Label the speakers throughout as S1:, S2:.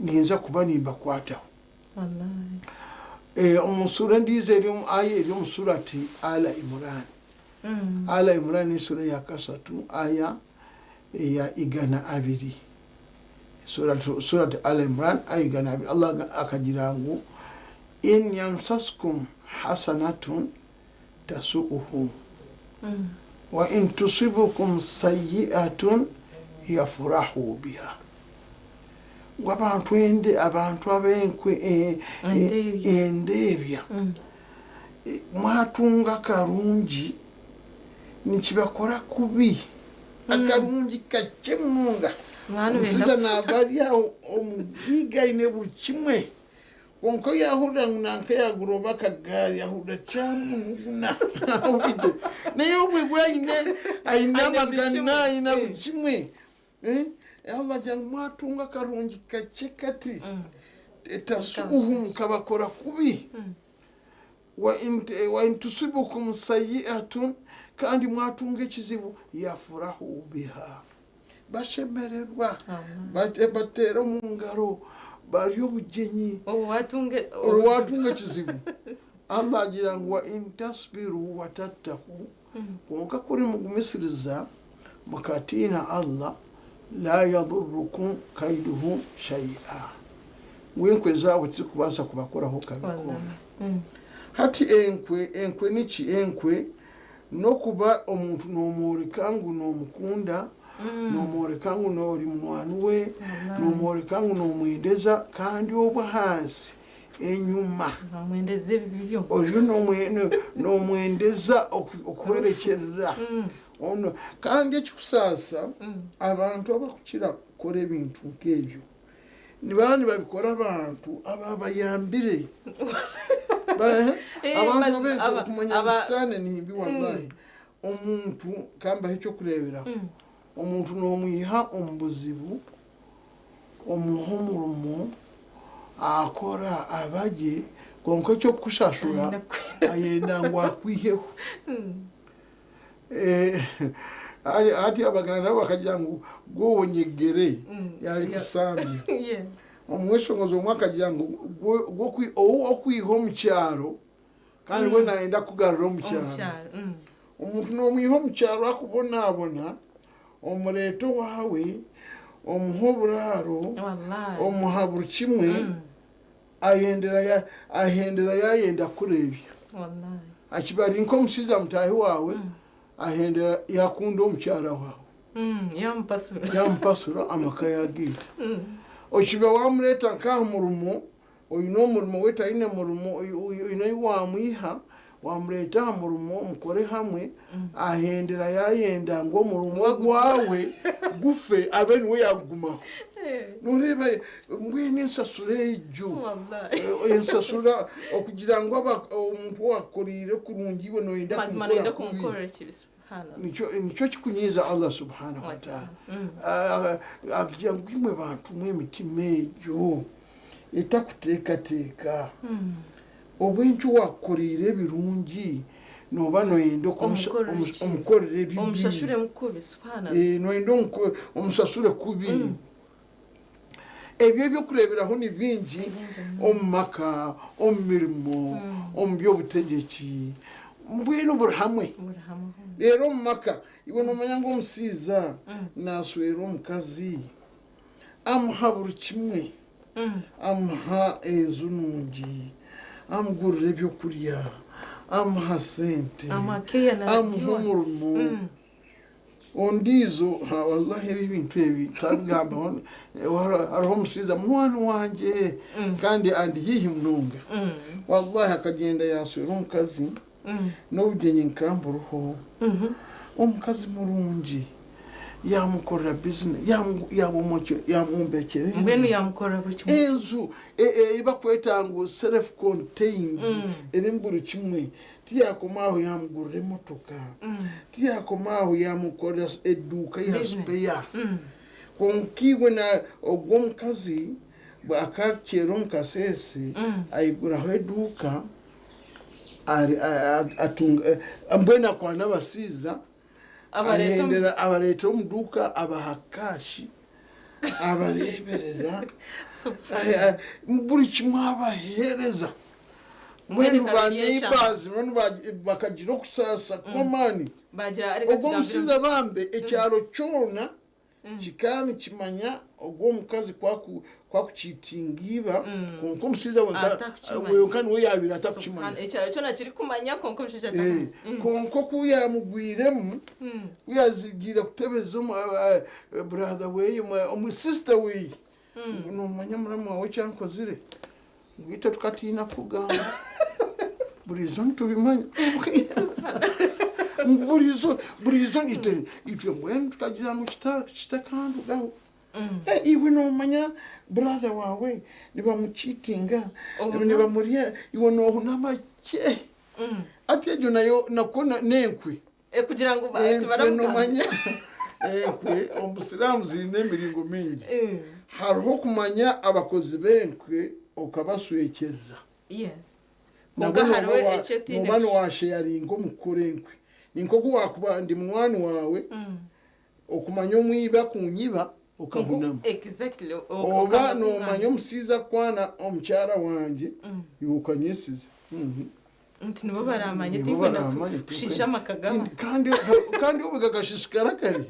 S1: Ninza kuba nimbakwataho. Omu suura endiijo eri omu aya eri omu surati Ala Imran. Ala Imran n'esuura eya kashatu aya eya 200. Surati Ala Imran aya 200 Allah akagira ngu in yamsaskum hasanatun tasu'uhum wa in tusibukum sayi'atun yafurahu biha. Ngu abantu ende abantu ab'enkwe endeebya mwatunga akarungi nikibakora kubi akarungi kakye munonga. Omushaija naaba ari aho omugaiga aine buri kimwe kwonka yaahurira ngu nanka yaagura oba akagaari ahurira kyamunuguna naye obwe we aine aine amagana aine buri kimwe. Allah agira ngu mwatunga akarungi kakye kati tasuuhum kabakora kubi wa in tusibukum sayi'atun kandi mwatunga ekizibu yafurahu biha bashemererwa bateera omu ngaro barya obugyenyi orwo watunga ekizibu. Allah agira ngu wa in tasbiru wa tattaku kwonka kuri mugumisiriza mukatiina Allah la yadurrukum kaiduhum shay'a ngu enkwe zaabo tizikubaasa kubakoraho kabi koona. Hati enkwe enkwe niki? Enkwe n'okuba omuntu nomworeka ngu nomukunda, nomworeka ngu ori munywani we, nomworeka ngu nomwendeza kandi obwo ahansi enyuma oriyo nomwendeza okuhwerekyerera. Kandi ekikusaasa abantu abakukira kukora ebintu nk'ebyo nibaba nibabikora abantu ababayambire. Abantu abeetu okumanya ngu sitaane nimbi wallahi. Omuntu kambahe ekyokureeberaho, omuntu nomwiha omu buzibu omuha omurimo akora abagye kwonka ekyokukushashura ayenda ngu akwiheho. Hati Abaganda nabo bakagira ngu gwowonyegere yarikusambya. Omweshongozi omwe akagira ngu ou okwiha omu kyaro kandi we nayenda kukugarura omu kyaro. Omuntu nomwiha omu kyaro akubonabona omureeta owaawe omuha oburaaro omuha buri kimwe ahendera yayenda kukureebya. Akiba ari nk'omushaija mutaahi waawe ahendera yakunda omukyara waawe. Yamupasura amaka yagaita. Okiba wamureeta nk'aha murimo oine omurimo we taine murimo oine ahi wamwiha wamureeta aha murimo mukore hamwe ahendera yayenda ngu omurimo gwawe gufe abe niwe yagugumaho. Noreeba mbwenu ensasura egyo ensasura okugira ngu omuntu owakukoriire kurungi iwe noyenda kumukora kubi nikyo kikunyiiza Allah subhanahu wa ta'ala. Akugira ngu imwe bantu mwe emitima egyo etakuteekateeka obwenkyo owakukoriire ebirungi noba noyenda omukorere ebibi, noyenda omushashure kubi. Ebyo ebyokureeberaho ni bingi omu maka, omu mirimo, omu by'obutegyeki, mbwenu buri hamwe. Reero omu maka iwe nomanya ngu omushaija nashwera omukazi amuha buri kimwe, amuha enju nungi, amugurira ebyokurya, amuha sente, amuha omurimo. Ondiijo wallahi ebi ebintu ebi twabigambaho hariho omushaija munywani wangye kandi andi haihi munonga wallahi akagyenda yashwera omukazi n'obugyenyi nkaba mburiho omukazi murungi yamukorera bizinesi yamwombekyera enju ei bakweta ngu self contained erimu buri kimwe. Tiyakoma aho yamugurira emotoka, tiyakoma aho yamukorera eduuka ya spare. Kwonka iwe ogwo omukazi akakyera omu kasheeshe aiguraho eduuka mbwenu akwana abashaija abareetera omu duuka abaha cash. Abareeberera, buri kimwe abaheereza. Mbwenu ba neighbours mbwenu bakagira okusaasa kw'amaani. Ogwo omushaija bambe ekyaro kyona kikaba nikimanya ogwo omukazi ku akukiitinga iba kwonka omushaija wenka niwe yaabaire atakukimanya.
S2: Ekyaro kyona kirikumanya kwonka omushaija atakumanya.
S1: Kwonka oku yaamugwiremu, ku yaagiire kutebeza brother weye, sister weye, ngu noomanya muramu waawe eki ankozire? Ngu itwe tukatiina kukugamba. Buriizo nitubimanya. Ngu buriizo, buriizo itwe, itwe mbwenu tukagira ngu kitakandugaho. Eh, iwe noomanya brother waawe nibamucheatinga, nibamurya, iwe noohunama kye. Hati egyo nayo nakwo n'enkwe.
S2: Eh, kugira ngu
S1: Enkwe
S2: tibaramugamba.
S1: Noomanya enkwe omu busiraamu ziine emiringo mingi. Hariho okumanya abakozi b'enkwe okabaswekyerera. Nabwo
S2: Kwonka hariho
S1: nooba
S2: eki otaine
S1: nooba niwasheyaringa omu kukora enkwe. Ni nk'oku waakuba ndi munywani waawe, okumanya omwibi akunyiba okahunama. Oba
S2: Okanga
S1: noomanya
S2: kugamba.
S1: omushaija akukwana omukyara wangye, iwe okanyesiza.
S2: Nti nibo baramanye
S1: Nibo
S2: tinkwenda
S1: baramanye,
S2: kushiisha amaka gabo.
S1: Kandi kandi obu gakashishikara kari.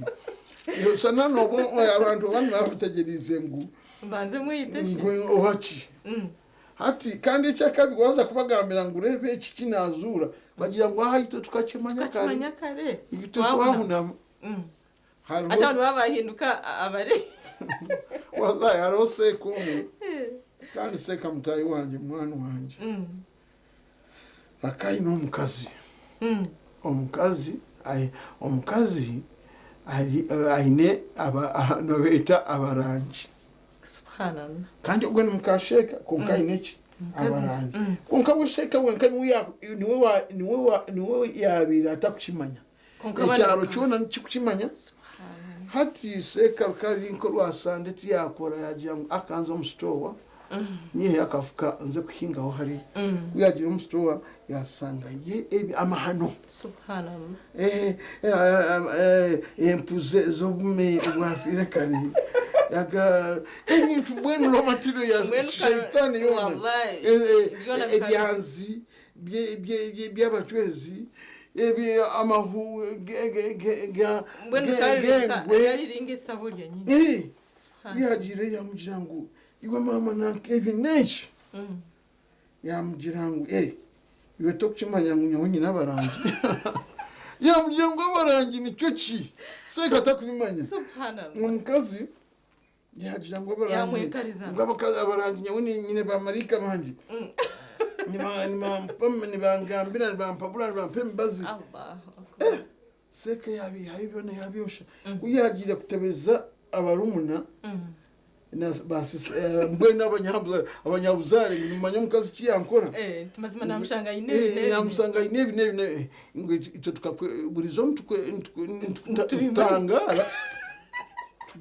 S1: Sana nobu abantu abandi baba bategyereize ngu
S2: Mbanze mwite shi.
S1: Ngu obaki. Hati kandi ekyakabi waza kubagambira ngu reeba eki kinazuura bagira ngu aha itwe tukakimanya kare.
S2: Tukakimanya kare.
S1: Itwe twahunama. Hariho
S2: Ate abantu baba bahinduka abari.
S1: Wallahi hariho seeka omwe kandi seeka mutaahi wangye mwana wangye. Akaba aine omukazi. Omukazi omukazi aine nibabeeta abarangi.
S2: Subhanallah.
S1: Kandi ogwo ni muka sheeka kwonka aine ki? Abarangi. Kwonka we sheeka wenka niwe yaabaire atakukimanya.
S2: Kwonka abandi
S1: Ekyaro
S2: bakaba-
S1: kyona nikikukimanya. Hati seeka rukaba ruri nk'orwa Sande tiyakora yagira ngu akanza omu sitowa nyiheyo akafuka nze kuhingaho hariya. Ku yaagiire omu sitowa yaasanga ye ebi amahano.
S2: Subhanallah.
S1: Empu z'obume obwafiire kare. Ebintu mbwenu raw material ya
S2: Mbwenu
S1: shaitani yoona.
S2: Wallahi, byona
S1: Ebyanzi by'abacwezi, ebi amahu
S2: Mbwenu
S1: g'engwe.
S2: ryariringa esabo ryenyini. Subhanallah.
S1: Yagiire yamugira ngu iwe maama nanka ebi n'enki? Yamugira ngu iwe tokukimanya ngu nyowe nyine abarangi. Yamugira ngu abarangi nikyo ki? Seeka atakubimanya.
S2: Subhanallah.
S1: Omukazi yagira ngu abarangi
S2: Yamwekariza.
S1: Ngu abarangi nyowe nyine bamaraika bangye. Nibangambira, nibampabura, nibampa emibazi.
S2: Allahu Akbar.
S1: Seeka yabihayo byona yabyosha. Ku yagiire kutebeza abarumuna na mbwenu abanyabuzaare ngu nimumanya omukazi ki yankora.
S2: Nti mazima namushanga aine ebi n'ebi.
S1: Namushanga aine ebi n'ebi n'ebi. Ngu itwe burizo
S2: Tubimanye.
S1: nitutangara.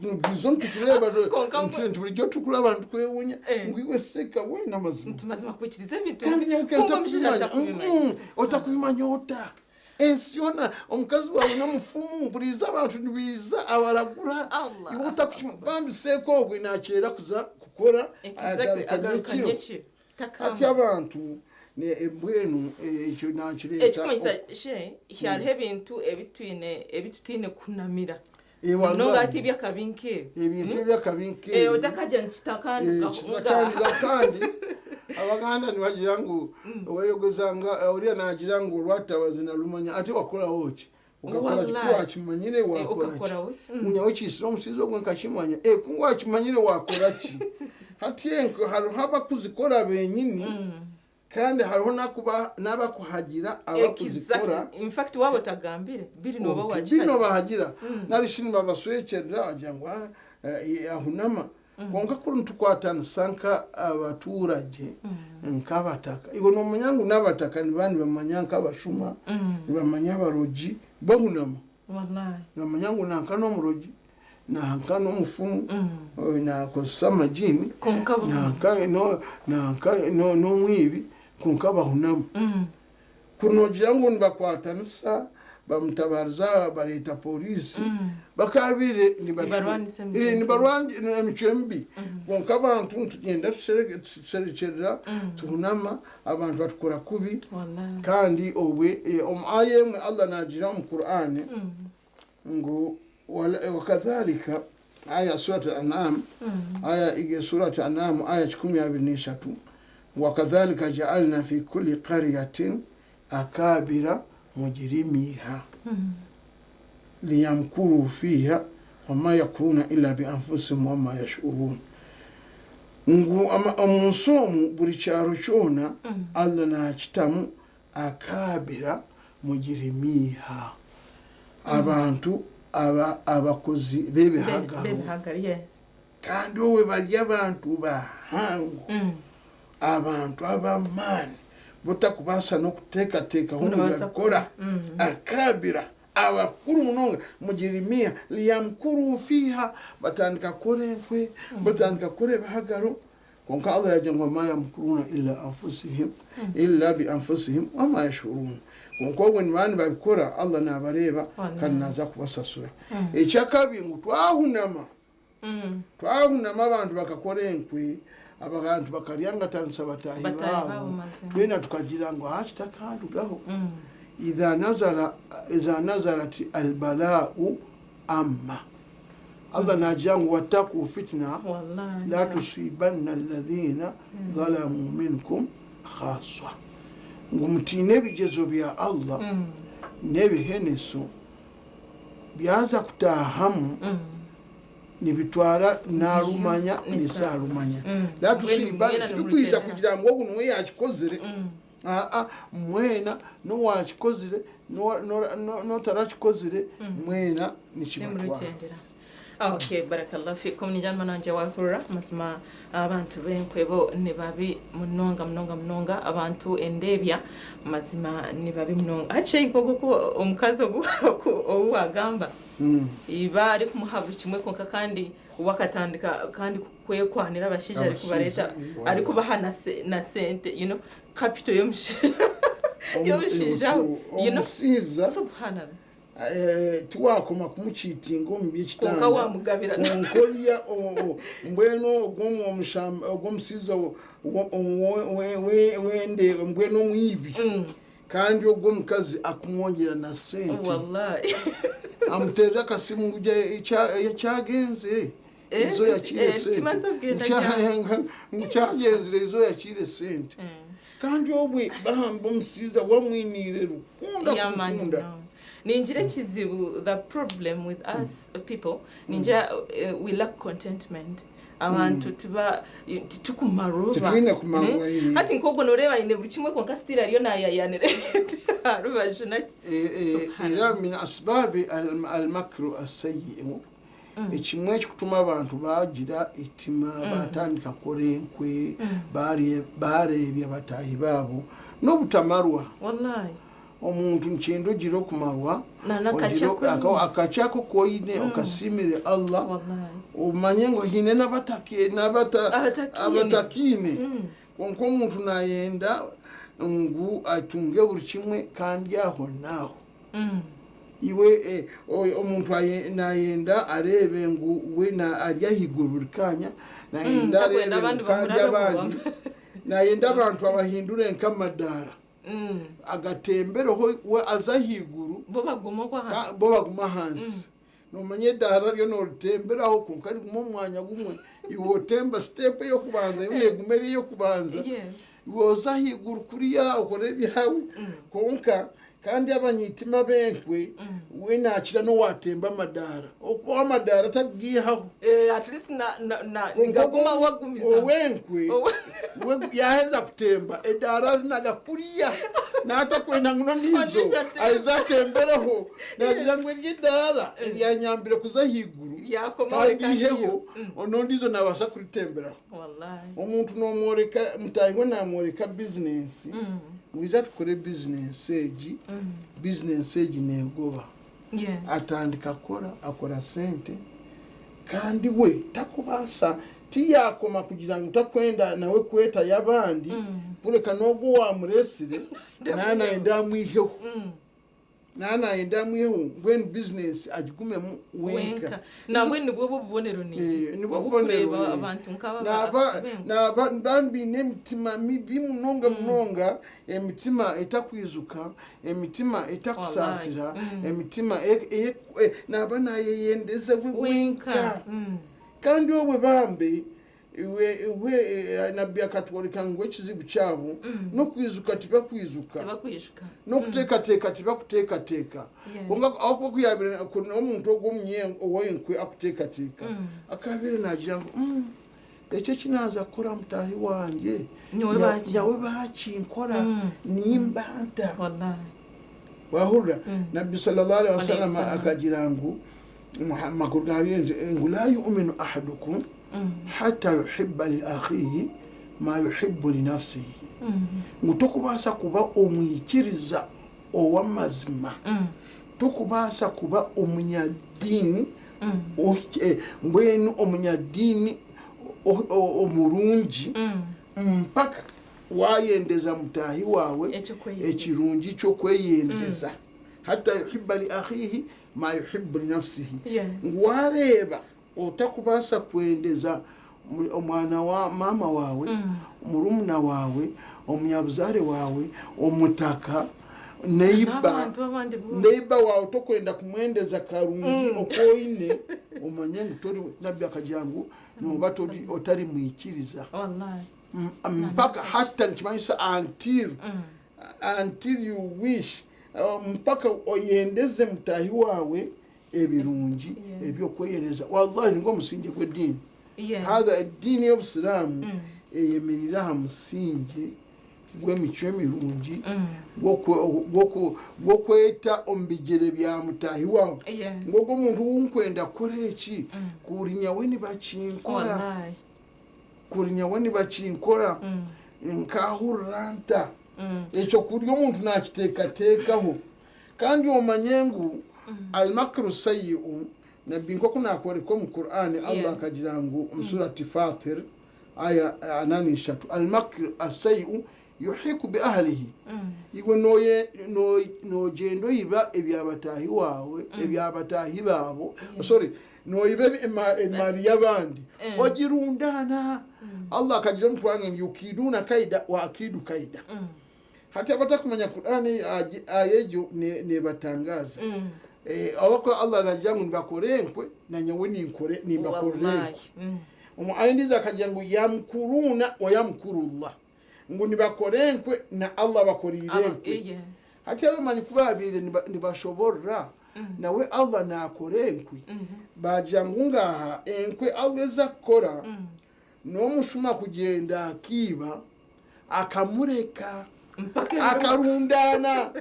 S1: Burizo nitukureeba,
S2: Kwonka
S1: nti burijjo tukuraba nitukwewuunya. Ngu iwe seeka weena amazima.
S2: Nti mazima kwikiriza ebintu.
S1: Kandi nyowe
S2: Kwonka omushaija
S1: ntakubimanya.
S2: atakubimanya.
S1: Otakubimanya ota? Ensi yoona omukazi waawe n'omufumu, buriizo abantu nibiiza abaragura.
S2: Allah.
S1: Iwe otakukimanya. Bambi seeka ogwe naakyera kuza kukora, agaruka
S2: Agaruka
S1: nyekiro.
S2: nyekiro. Takamba.
S1: Hati abantu mbwenu ekyo nakireeta.
S2: Ekikumanyisa she hariho ebintu ebitwine ebitutaine kunamira.
S1: Wallahi.
S2: Munonga hati eby'akabi nk'ebi.
S1: Ebintu eby'akabi nk'ebi.
S2: Otakagira nti kitakandugaho.
S1: Kitakanduga kandi Abaganda nibagira ngu weyogezanga oriya nagira ngu olwatabazi nalumanya ate wakoraho ki? Ukakora ki?
S2: Wallahi.
S1: Ku wakimanyire wakora ki?
S2: Ukakoraho ki?
S1: Nyawe kiisire omushaija ogwo nkakimanya. Ku wakimanyire wakora ki? Hati enkwe hariho abakuzikora benyini kandi hariho n'abakuhagira abakuzikora.
S2: Exactly. In fact waba otagambire biri noba
S1: Oti,
S2: wakikazi.
S1: Bino bahagira nari shi nibabaswekyerera bagira ngu ahunama. Kwonka kuri nitukwatanisa nka abaturage nk'abataka, iwe nomanya ngu n'abataka niba nibamanya nk'abashuma, nibamanya abarogi bahunama.
S2: Wallahi.
S1: Nibamanya ngu nanka n'omurogi, nanka n'omufumu, nakozesa amajini,
S2: Kwonka
S1: nanka n'omwibi, kwonka bahunama. Kuri nogira ngu nibakwatanisa. Bamutabariza bareeta poriisi bakaabaire
S2: Nibarwanisa emicwe mibi.
S1: Nibarwanisa emicwe mibi. Kwonka abantu nitugyenda tusherekyerera, tuhunama, abantu batukora kubi.
S2: Wallahi.
S1: Kandi obwe omu aya emwe Allah naagira omu Kur'ane ngu wakadhalika aya Surat Al-An'am, aya Surat Al-An'am aya 23, ngu wakadhalika ja'alna fi kulli qaryatin akabira mujrimiha liyamkuru fiha wama yakuruna illa bianfusihim wama yashurun, ngu omu nsi omu buri kyaro kyona Allah nakitamu akabira mujrimiha, abantu abakozi b'ebihagaro.
S2: B'ebihagaro, yes.
S1: Kandi owe bari abantu bahango, abantu ab'amaani botakubaasa n'okuteekateekaho ngu
S2: Nobaasa
S1: nibabikora. Akabira abakuru munonga mujrimiha liyamkuru fiha, batandika kukora enkwe, batandika kukora ebihagaro. Kwonka Allah yagira ngu wama yamkuruna illa anfusihim, illa bi anfusihim wama yashurun. Kwonka obwo nibaba nibabikora, Allah nabareeba kandi naza kubasasura. Ekyakabi ngu twahunama, twahunama abantu bakakora enkwe, abantu bakaryangatanisa bataahi
S2: Bataahi
S1: baabo,
S2: baabo mazima.
S1: Twena tukagira ngu aha kitakandugaho. Idha nazala, idha nazalat albalau amma, Allah nagira ngu wattaku fitna
S2: Wallahi.
S1: La tusibanna alladhina zalamu minkum khaswa, ngu mutiine ebigyezo bya Allah n'ebiheneso byaza kutahamu, nibitwara narumanya nisarumanya. La tusibanna,
S2: Mwena
S1: tibikwiza
S2: nimurutera.
S1: Kugira ngu ogu niwe yakikozire. Aa, mwena n'owakikozire n'otarakikozire, mwena nikibatwara.
S2: Nimurugyendera. Okay, barakallahu fikum. Nijama nanje wahurira mazima, abantu b'enkwe bo ni babi munonga munonga munonga. Abantu endebya mazima ni babi munonga. Hakye nkogu ku omukazi ogu ogu wagamba, iba ari kumuha buri kimwe, konka kandi wakatandika kandi kwekwanira abashaija, ari kubareta,
S1: Abashaija,
S2: ari kubaha na sente, capital y'omushaija.
S1: Omusiiza
S2: Subhanallah.
S1: Tiwakoma kumukiitinga omu
S2: Konka
S1: by'ekitanda,
S2: wamugabira.
S1: Konka oriya mbwenu ogw'omusiiza wende mbwenu omwibi, kandi ogwo omukazi akumwongyera na sente.
S2: Wallahi.
S1: Amuterera akasimu ngu kyagenze, izo yakiire sente.
S2: Kimaze kugenda.
S1: Ngu kyagenzire, izo yakiire sente. Kandi obwe bahamba omusiiza wamwiniire rukunda
S2: Y'amaani
S1: kumukunda.
S2: munonga. Ningira ekizibu, the problem with us people, ningira we lack contentment. Abantu tuba titukumarwa.
S1: Titwine kumarwa, eh.
S2: Hati nk'ogwo noreeba aine buri kimwe, konka still ariyo nayayanira aha rubaju naki.
S1: Era min asbabi almakru asayiu, ekimwe ekikutuma abantu bagira etima, batandika kukora enkwe, barebya bataahi baabo, n'obutamarwa.
S2: Wallahi.
S1: Omuntu nikyenda ogira okumarwa,
S2: Na n'akakyako.
S1: Akakyako koine okasimire Allah,
S2: Wallahi.
S1: omanye ngu hiine
S2: Abatakiine.
S1: Abatakiine. Konka omuntu nayenda ngu atunge buri kimwe kandi aho naaho. Iwe omuntu nayenda areebe ngu we ari ahaiguru buri kanya, nayenda
S2: Takwenda
S1: areebe
S2: abandi
S1: ngu kandi
S2: bamurabe
S1: abandi, nayenda abantu abahindure nk'amadaara, agatembereho we aza ahaiguru,
S2: Bo baguma okwo ahansi.
S1: Bo baguma ahansi. Nomanya edaara ryo noritemberaho, konka riguma omu mwanya gumwe. Iwe otemba step ey'okubanza, yo neguma eri ey'okubanza. Iwe oza ahaiguru kuriya okora ebyawe, konka kandi abanyitima b'enkwe, we nakira n'owatemba amadaara, okuba amadaara tagiihaho.
S2: At least na
S1: Konka
S2: nigaguma wagumiza.
S1: Owenkwe we yaheza kutemba edaara rinaga kuriya, natakwenda ngu nondiijo
S2: Ondiijo atembe.
S1: Aize atembereho, nagira ngu eryo edaara eryanyambire kuza ahaiguru,
S2: Ryakomaho reka.
S1: kandiiheho, onondiijo nabaasa kuritemberaho.
S2: Wallahi.
S1: Omuntu nomworeka, mutaahi we namworeka bizinensi, ngwiza tukore bizinensi egi, bizinensi egi neegoba. Atandika kukora, akora sente, kandi we takubaasa, tiyakoma kugira ngu takwenda nawe kwetayo abandi, kureka n'ogwo wamuresire nanayenda amwiheho. Naaba naayenda amwiheho mbwenu bizinesi agigumemu wenka.
S2: Wenka. Nambwenu nibwo obwo obubonero ningi.
S1: Eh, nibwo bubonero,
S2: Obukureeba
S1: eh.
S2: abantu nk'aba
S1: Naaba
S2: abengo.
S1: naaba nibaba baine emitima mibi munonga munonga, emitima etakwijuka, emitima etakusaasira,
S2: Wallahi.
S1: emitima e- e- e- naaba naayeyendeza we wenka.
S2: Wenka.
S1: Kandi obwe bambe iwe iwe eh, nabbi akatworeka ngu ekizibu kyabo n'okwijuka tibakwijuka.
S2: Tibakwijuka.
S1: N'okuteekateeka tibakuteekateeka. Kwonka ahabw'okuba ku yaabaire n'omuntu ogwo ow'enkwe akuteekateeka, akaabaire naagira ngu, Eki eki naaza kukora mutaahi wangye,
S2: Nyowe baaki.
S1: nyowe baakinkora, nimba nta?
S2: Wallahi.
S1: Waahurira? Nabbi sallallahu alaihi wasallam
S2: Alayhi salam.
S1: akagira ngu, amakuru gaabyo ngu laa yu'minu ahadukum hatta yuhibba li akhiihi ma yuhibbu li nafsihi. Ngu tokubaasa kuba omwikiriza ow'amazima, tokubaasa kuba omunyadiini ohikire, mbwenu omunyadiini omurungi mpaka waayendeza mutaahi waawe
S2: Eky'okweyendeza.
S1: ekirungi ky'okweyendeza. Hatta yuhibba li akhiihi ma yuhibbu li nafsihi. Ngu waareeba otakubaasa kwendeza omwana wa maama waawe, murumuna waawe, omunyabuzaare waawe, omutaka, neiba,
S2: N'abantu abandi boona.
S1: neiba waawe tokwenda kumwendeza karungi oku oine, omanye ngu tori, Nabbi akagira ngu nooba tori otari mwikiriza.
S2: Wallahi.
S1: Mpaka hatta nikimanyisa until, until you wish, mpaka oyendeze mutaahi waawe ebirungi eby'okweyendeza. Wallahi nigwo musingye gw'ediini. Haza ediini y'Obusiraamu eyemereire aha musingye gw'emicwe mirungi, gw'okweta omu bigyere bya mutaahi waawe. Ngu ogwo omuntu ou nkwenda kukora eki, kuri nyowe nibakinkora,
S2: Wallahi.
S1: kuri nyowe nibakinkora, nkaahurira nta? Ekyo kuri omuntu naakiteekateekaho. Kandi omanye ngu almakru sayi'u, Nabbi nk'oku naakworeka omu Kur'ani, Allah akagira ngu omu surati Fatir, aya ana n'ishatu, almakru asayi'u yuhiku bi ahlihi. Iwe noogyenda oiba ebya bataahi waawe, ebya bataahi baabo, sorry, nooiba emaari y'abandi, ogirundaana. Allah akagira omu Kur'ani ngu yukiiduuna kaida wa akiidu kaida. Hati abatakumanya Kur'ani aya egyo neebatangaaza. Ahabw'okuba Allah naagira ngu nibakora enkwe, na nyowe ninkore nimbakorera
S2: Wallahi.
S1: enkwe. Omu aya endiijo akagira ngu yamkuruuna wa yamkurullah. Ngu nibakora enkwe na Allah abakoriire enkwe. Hati abamanyi ku baabaire nibashoborora, nawe Allah naakora enkwe. Baagira ngu ngaaha enkwe Allah ezi akukora, n'omushuma kugyenda akiiba, akamureka.
S2: Mpaka ebiro.
S1: Akarundaana,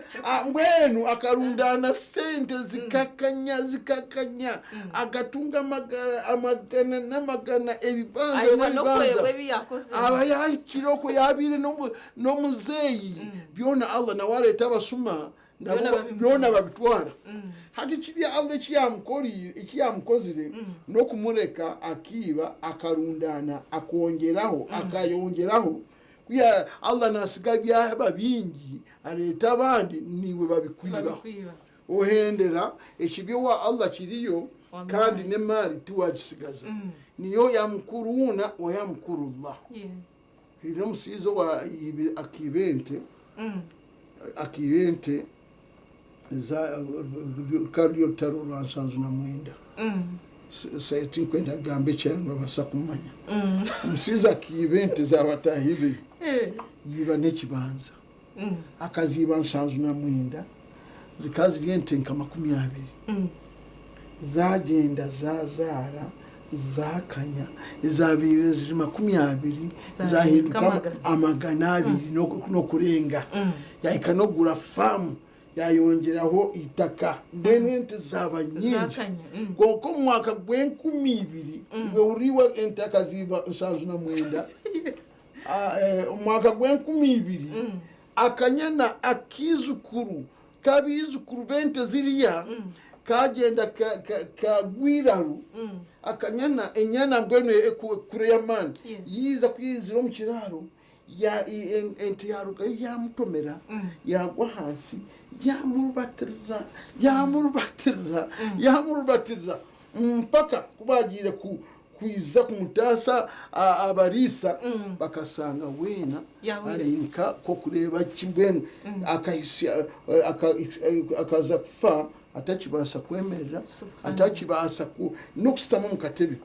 S1: mbwenu akarundaana sente zikakanya, zikakanya, akatunga amagara, amagana n'amagana, ebibanja
S2: Ayiwa
S1: n'ebibanja.
S2: n'okwebwa ebi yakozire.
S1: Aba yahikire okwo yabaire n'omuzeeyi, byona Allah nawe areeta abasuma, nabo
S2: Byona babimutwara.
S1: byona babitwara. Hati kiriya Allah eki yamukoriire, eki yamukozire, n'okumureka akiiba, akarundaana, akongyeraho, akayongyeraho. Kuya Allah nasiga byaba bingi, areeta abandi niiwe babikwibaho.
S2: Babikwiba.
S1: Ohendera ekibi owa Allah kiriyo,
S2: Wallahi.
S1: kandi n'emaari tiwagisigaza. Niyo yamkuruuna wa yamkurullah. Haine omushaija owa yibire akiiba ente, akiiba ente za rukaba ruri orutaro rwa nsanju na mwenda. Tinkwenda kugamba eki nibabaasa kumanya. Omushaija akiiba ente za bataahi be, yiiba n'ekibanja. Akaziiba 79, zikaba ziri ente nka 20. Zaagyenda zaazaara, zaakanya, ezaabaire ziri 20
S2: Zaahinduka
S1: zaahinduka
S2: amagana.
S1: 200 n'okurenga. Yaahika n'okugura faamu, yaayongyeraho eitaka. Mbwenu ente zaaba nyingi.
S2: Zaakanya.
S1: Kwonka omu mwaka gw'enkumi ibiri, iwe ori ente akaziiba 79, omu mwaka gw'enkumi ibiri, akanyana akaijukuru k'abaijukuru b'ente ziriya kagyenda kagwa eiraru. Akanyana enyana mbwenu ekure y'amaani. Yiiza ku yaizire omu kiraaro, Ente yarugayo yamutomera, yagwa ahansi, yamurubatirira, yamurubatirira, yamurubatirira mpaka ku bagiire kwiza kumutaasa abariisa, bakasanga weena
S2: Yahwire.
S1: ari nka k'okureeba ki mbwenu akahisya akaza kufa atakibaasa kwemerera, atakibaasa n'okushutama omu katebe.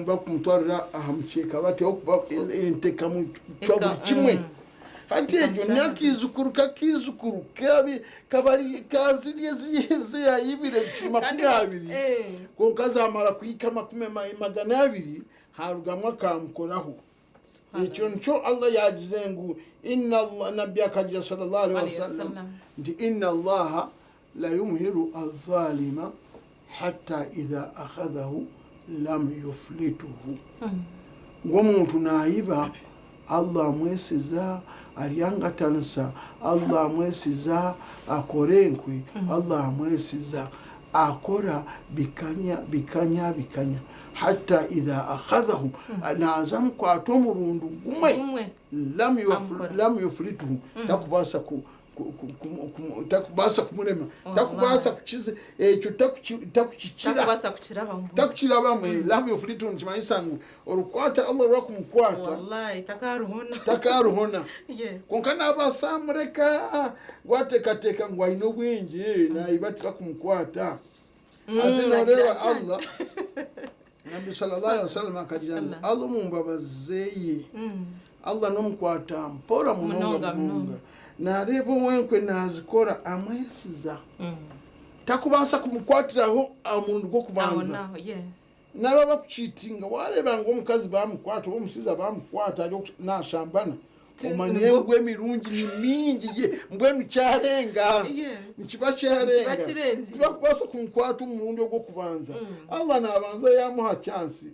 S1: Bakumutwarira aha mukyeka batyo okuba ente ekamucwa buri kimwe. Hati egyo ni akaijukuru k'akaijukuru kabi kabari kazirya ezi yayibire zikiri 20, kwonka zamara kuhika 200 harugamu akamukoraho. Ekyo nikyo Allah yagize ngu inna Allah, Nabbi akagira sallallahu alaihi wasallam nti inna Allaha la yumhiru azalima hatta idha akhadhahu lam yuflituhu. Ngu omuntu nayiba, Allah amwesiza, aryangatanisa, Allah amwesiza, akora enkwe, Allah amwesiza, akora bikanya, bikanya, bikanya, hatta idha akhadhahu, naza amukwata omurundi gumwe,
S2: Gumwe.
S1: lam
S2: Amukora.
S1: lam yuflituhu, takubaasa kumurema, takubaasa kukiza ekyo, takukikira.
S2: Takubaasa kukirabamu.
S1: Takukirabamu. Lam yuflituhu nikimanyisa ngu orukwata Allah rwakumukwata,
S2: Wallahi takaruhona.
S1: Takaruhona. Kwonka nabaasa amureka, wateekateeka ngu aine obwengye, nayiba tibakumkwata. Ate noreeba
S2: Agira ati,
S1: Allah, Nabbi sallallahu alaihi wasallam akagira ngu
S2: Sallam.
S1: Allah omu mbabazi zeye, Allah n'omukwata mpora munonga.
S2: Munonga,
S1: Munonga. Nareeba owenkwe nazikora, amwesiza, takubaasa kumukwatiraho omurundi
S2: Aho
S1: gw'okubanza.
S2: naho, yes.
S1: Naba bakukiitinga, wareeba ngu omukazi bamukwata oba omusaiza bamukwata ari nashambana, omanye ngu emirungi ni mingi ye mbwenu kyarenga. Nikiba kyarenga.
S2: Nikiba kirenze.
S1: Tibakubaasa kumukwata omurundi ogw'okubanza. Allah nabanza yamuha chance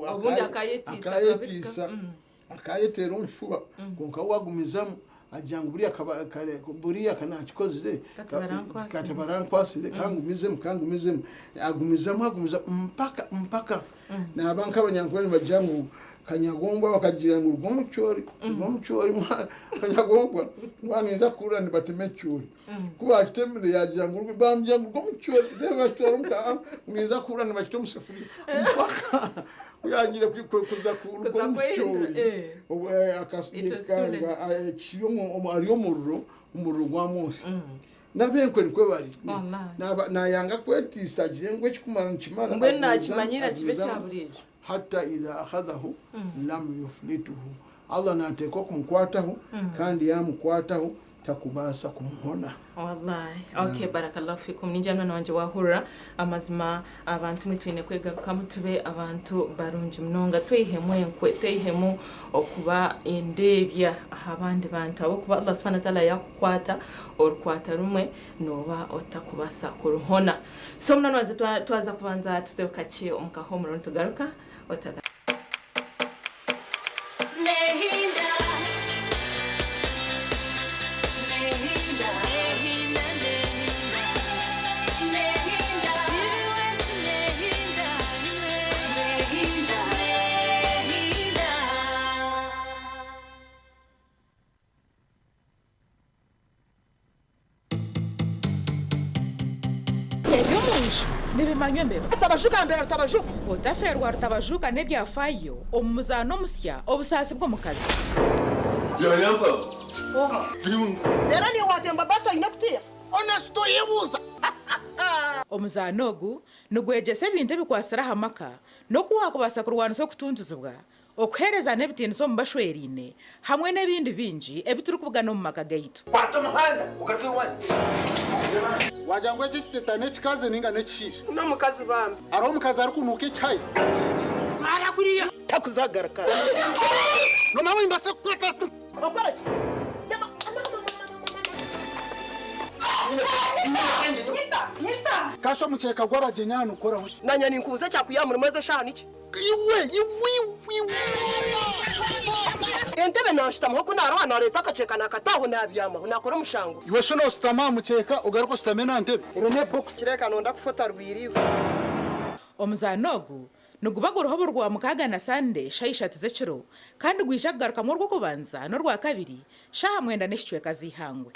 S2: Obundi akayetiisa,
S1: akayetiisa,
S2: akabireka.
S1: Akayeteera omu kifuba, kwonka wagumizamu agira ngu buriya buriya kanakikozire,
S2: Kati barankwasire.
S1: Kati barankwasire, kangumizemu, kangumizemu, agumizamu, agumizamu mpaka mpaka naba nk'abanyankore nibagira ngu kanyagombwa, bakagira ngu rw'omucyori, rw'omucyori, kanyagombwa mwaninza kuhurira nibatema ecyori, ku bakitemire yagira ngu bamugira ngu rw'omucyori, then bakitwara omuka, ninza kuhurira nibakita omu sefuriya, mpaka yagiire kuza ku
S2: Kuza
S1: rw'omucyori.
S2: kwehindura, eh. It was too late.
S1: Akanga kiri ari omuriro, omuriro gwamwosa. N'abenkwe nikwe bari.
S2: Wallahi.
S1: Nayanga kwetiisa, agire ngu ekikumara nikimara.
S2: Mbwenu nakimanyira kibe
S1: agumizamu.
S2: kya buriijo.
S1: Hatta idha akhadhahu lam yuflituhu, Allah nateekwa kumukwataho, kandi yamukwataho takubaasa kumuhona.
S2: Wallahi. Okay, barakallahu fikum. Ninja mwana wanje wahurira, amazima abantu mwe twine kwegarukamu tube abantu barungi munonga, twihemu enkwe, twihemu okuba endebya aha bandi bantu, ahabw'okuba Allah subhanahu wa ta'ala yakukwata orukwata rumwe, noba otakubasa kuruhona. So munana wanze twaza kubanza tuzeho kakye omu kahomuro, nitugaruka otaga.
S3: Nehinda. Nehinda. Nehinda, nehinda. Nehinda. Nehinda. Nehinda. Nehinda.
S4: Ebyomunju nibimanywa embeba.
S5: Rutabajuka mbere rutabajuka.
S4: Otaferwa rutabajuka n'ebyafayo omu muzaano omusya obusaasi bw'omukazi.
S6: Yayamba.
S5: Rero niwe watemba basi aine kutiya.
S6: Onesito yebuuza.
S4: Omuzaano ogu nigwegyesa ebintu ebikwasire aha maka n'oku wakubaasa kurwanisa okutuntuzibwa, okuheereza n'ebitiinisa omu bashweriine hamwe n'ebindi bingi ebi turikubugana omu maka gaitu.
S6: Kwata omuhanda ugaruke iwanyu.
S7: Wagira ngu eki ekiteta n'ekikazi ninga n'ekishaija?
S5: N'omukazi bambi.
S7: Hariho omukazi arikunuuka ekihayi.
S5: Twara kuriya.
S6: Takuzagaruka.
S7: Nomawe mbase kukwata.
S5: Okora ki? Yama, nyita, nyita.
S7: Kasha omukyeka gw'abagyenyi hanu ukoraho ki?
S5: Nanya ninkubuza ekyakuya murimu ezi eshaaha niki?
S6: Iwe, iwe, iwe.
S5: Entebe nanshutamaho, ku naroha nareeta akakyeka nakataho nabyamaho nakora omushango.
S7: Iwe shi noosutama aha mukyeka ogaruka osutame na ntebe?
S5: Ero ne box kireka nonda kufota rwiriwe.
S4: Omuzaano ogu Niguba guriho buri Rwamukaaga na Sande shaaha ishatu z'ekiro kandi gwija kugarukamu Orwokubanza n'Orwakabiri shaaha mwenda n'ekicweka z'eihangwe.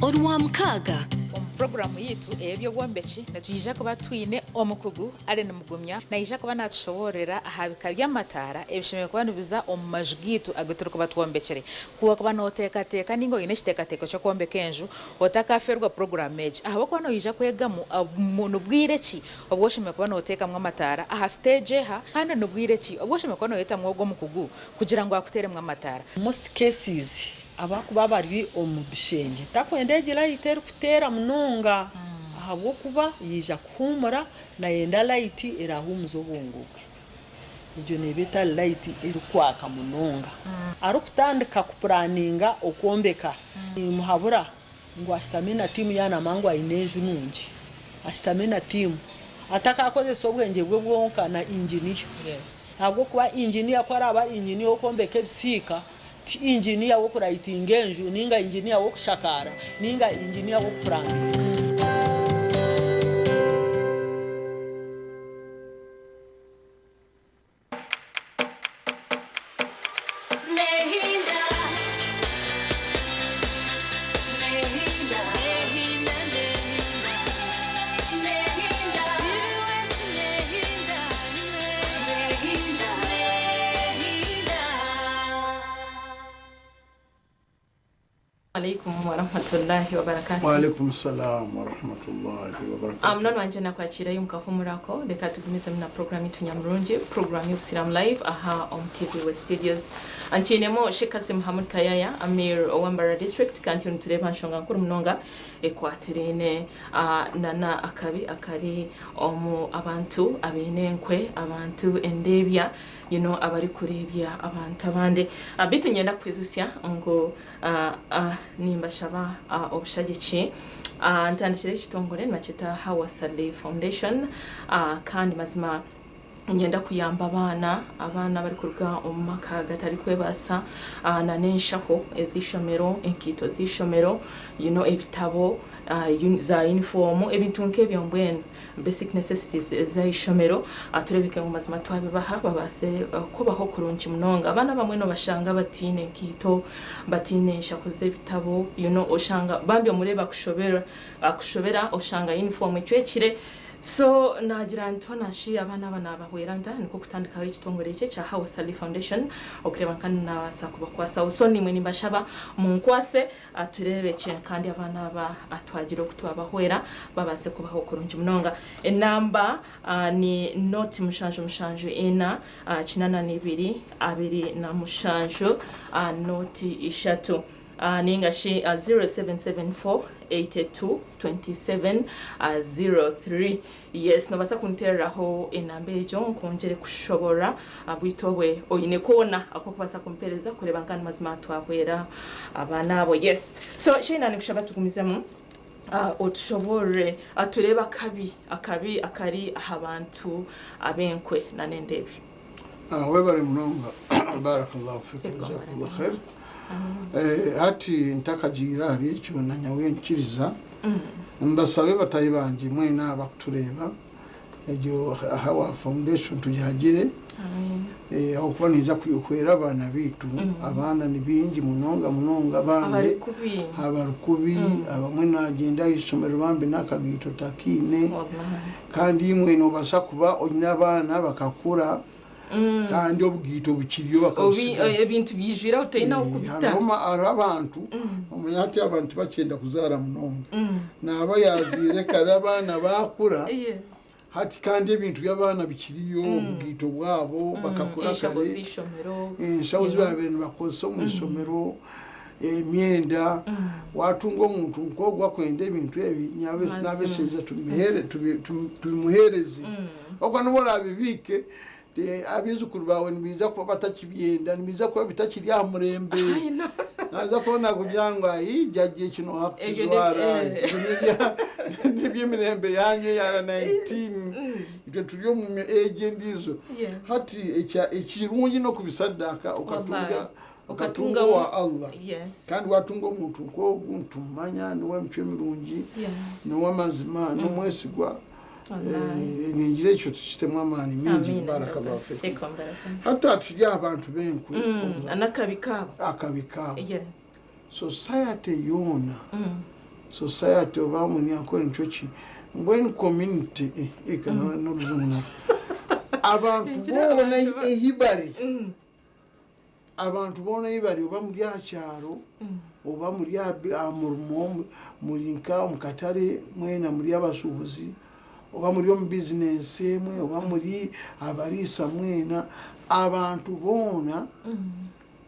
S3: Orwamukaaga.
S4: Omu puroguraamu yaitu ey'eby'obwombeki nitwija kuba twine omukugu Allen Mugumya. Naija kuba naatushoboororera aha bika by'amataara ebishemereire kuba nibiza omu maju gaitu agu turikuba twombekire. Ku wakuba nooteekateeka nainga oine ekiteekateeko ky'okwombeka enju, otakaafeerwa puroguraamu egi ahabw'okuba noija kwegamu ni bwire ki obu oshemereire kuba nooteekamu amataara aha siteegi eha kandi ni bwire ki obu oshemereire kuba nooyetamu ogwo omukugu kugira ngu akuteeremu amataara.
S8: Most cases abakuba bari omu bishengye takwenda egi light erikuteera munonga ahabw'okuba yaija kuhuumura nayenda light erahuumuze obwongo bwe. Egyo neeba etari light erikwaka munonga. Arikutandika kupuraninga okwombeka nimuhabura ngu ashutame na tiimu yaaba naamanya ngu aine enju nungi ashutame na tiimu atakakozesa obwengye bwe bwonka na inginiya ahabw'okuba inginiya ku araabe ari inginiya ow'okwombeka ebisiika Ti inginiya w'okurayitinga enju ninga inginiya w'okushakaara ninga inginiya w'okupurambinga.
S2: Alaikum warahmatullahi wabarakatuh.
S1: Waalaikum salaam warahmatullahi wabarakatuh.
S2: Munoni wangye nakwakira omukahumurako reka tugumizemu na program yitu nyamurungi program y'obusiramu live aha omu TV West Studios. Nkiinemu Sheikh Kasim Hamud Kayaya Amir owa Mbarara district kandi nitureeba nshonga nkuru munonga ekwatiraine nana akabi akari omu abantu abaine enkwe abantu endeebya you know abarikureebya abantu abandi. Beitu niinyenda kukwijutsya ngu nimbashaba obushagiki. Ntandikire ekitongore nibakyeta Hawa Saleh Foundation kandi mazima niinyenda kuyamba abaana, abaana abarikuruga omu maka gatarikwebaasa n'enshaho ez'eishomero, enkaito z'eishomero, you know ebitabo, za yunifoomu ebintu nk'ebyo mbwenu basic necessities ez'eishomero tureebeke ngu mazima twabibaha babaase kubaho kurungi munonga. Abaana abamwe noobashanga bataine nkaito, bataine nshaho z'ebitabo, you know oshanga bambi omureeba akushobera oshanga yunifoomu ecwekire. So naagira nti hoona shi abaana aba naabahwera nta? Nikwo kutandikaho ekitongore eki ekya Hawa Salih Foundation okureeba nka naabaasa kubakwasaho. So naimwe nimbashaba munkwase tureebekye kandi abaana aba twagira oku twabahwera babaase kubaho kurungi munonga. Enamba ni nooti 774 82 27 nooti 3. Ninga shi 0774 82 27 03. Yes, nobaasa kunteereraho enamba egyo nkwongyere kushoboorora bweitu obwe oine koona ak'okubaasa kumpeereza kureeba nka mazima twahwera abaana abo. Yes, so Sheina nikushaba tugumizemu otushoboorore tureebe akabi akabi akari aha bantu ab'enkwe n'endeebya.
S1: Webare munonga, barakallahu fikum, jazakumullah khair. Hati ntakagiire ahari ekyo na nyowe nkiriza mbasabe batahi bangye mwena abakutureeba egyo Hawa Foundation tugihagire ahabw'okuba neija kuhwera abaana baitu. Abaana ni baingi munonga munonga bambi abarikubi abamwe nagyenda aha ishomero bambi n'akagaito takiine kandi imwe nobaasa kuba oine abaana bakakura kandi obugaito bukiriyo bakabusigaho.
S2: Ebintu byijwire aho toine ahu kubita.
S1: Hariho abantu omanya hati abantu tibakyenda kuzaara munonga. Naaba yaazaire kare abaana baakura hati kandi ebintu by'abaana bikiriyo obugaito bwabo bakakura kare enshaho ezi baabaire nibakozesa omu ishomero emyenda waatunga omuntu nk'ogwo akwenda ebintu ebi n'abeshaija tubimuheereze ogwo n'obu oraabibiike abaijukuru baawe nibaija kuba batakibyenda, nibiija kuba bitakiri aha murembe. Naaza kuba naakugira ngu ayi jajja eki nooha kukijwara, ebyo n'eby'emirembe yaanyu eya 19, itwe turi omu age endiijo. Hati ekirungi n'okubisadaaka okatunga Okatunga owa Allah. Kandi watunga omuntu nk'ogu nitumumanya n'ow'emicwe mirungi, n'ow'amazima, n'omwesigwa. Ningira ekyo tukitemu amaani mingi. Barakallahu fikum. Hati turi aha bantu b'enkwe.
S2: N'akabi kaabo.
S1: Akabi kaabo. Society yoona, society oba Munyankore nikyo ki? Mbwenu community, eka n'orujungu narwo. Abantu boona ehi bari, abantu boona ei bari, oba muri aha kyaro, oba muri aha murimo, muri nka omu katare mwena muri abashuubuzi, oba muri omu bizinensi emwe, oba muri abariisa mwena, abantu boona,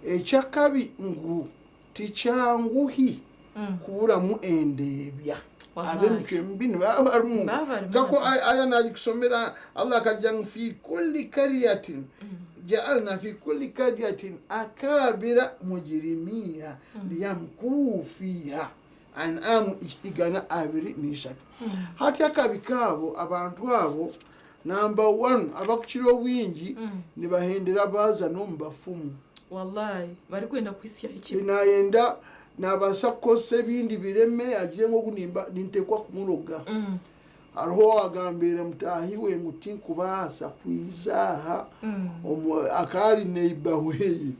S1: eky'akabi ngu tikyanguhi kuburamu endeebya. Ab'emicwe mibi nibaba barimu. Nk'oku aya naagikusomera, Allah akagira ngu fi kulli karyatin jaalna fi kulli karyatin akabira mujirimiha liyamkuru fiha. An'amu 123. Hati akabi kaabo, abantu abo, namba 1, abakukira obwingi nibahendera baaza n'omu bafumu.
S2: Wallahi, barikwenda kuhisyaho ekibi.
S1: Nayenda nabaasa kukozesa ebindi bireme agire ngu ogu ninteekwa kumuroga. Hariho owagambire mutaahi we ngu tinkubaasa kwiza aha, akaba ari neiba weye.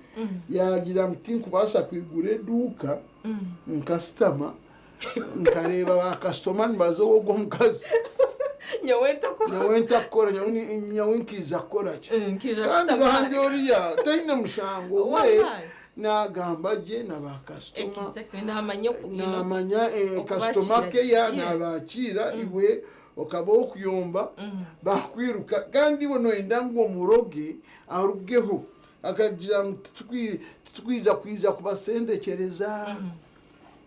S1: Yaagira ngu tinkubaasa kwigura eduuka nkasitama nkareeba bakasitoma nibaza ow'ogwo omukazi.
S2: Nyowe ntakukora.
S1: Nyowe ntakukora, nyowe nkiiza kukora ki?
S2: Nkiija
S1: Kandi
S2: kushutama.
S1: bandi oriya taine mushango we.
S2: Wallahi.
S1: Nagamba gye na bakasitoma.
S2: Exactly. Naamanya oku,
S1: Naamanya
S2: okubakiira.
S1: kasitoma keya nabakiira, iwe okaba okuyomba bakwiruka, kandi iwe noyenda ngu omuroge arugeho akagira ngu titukwiza kwiza kubasendekyereza,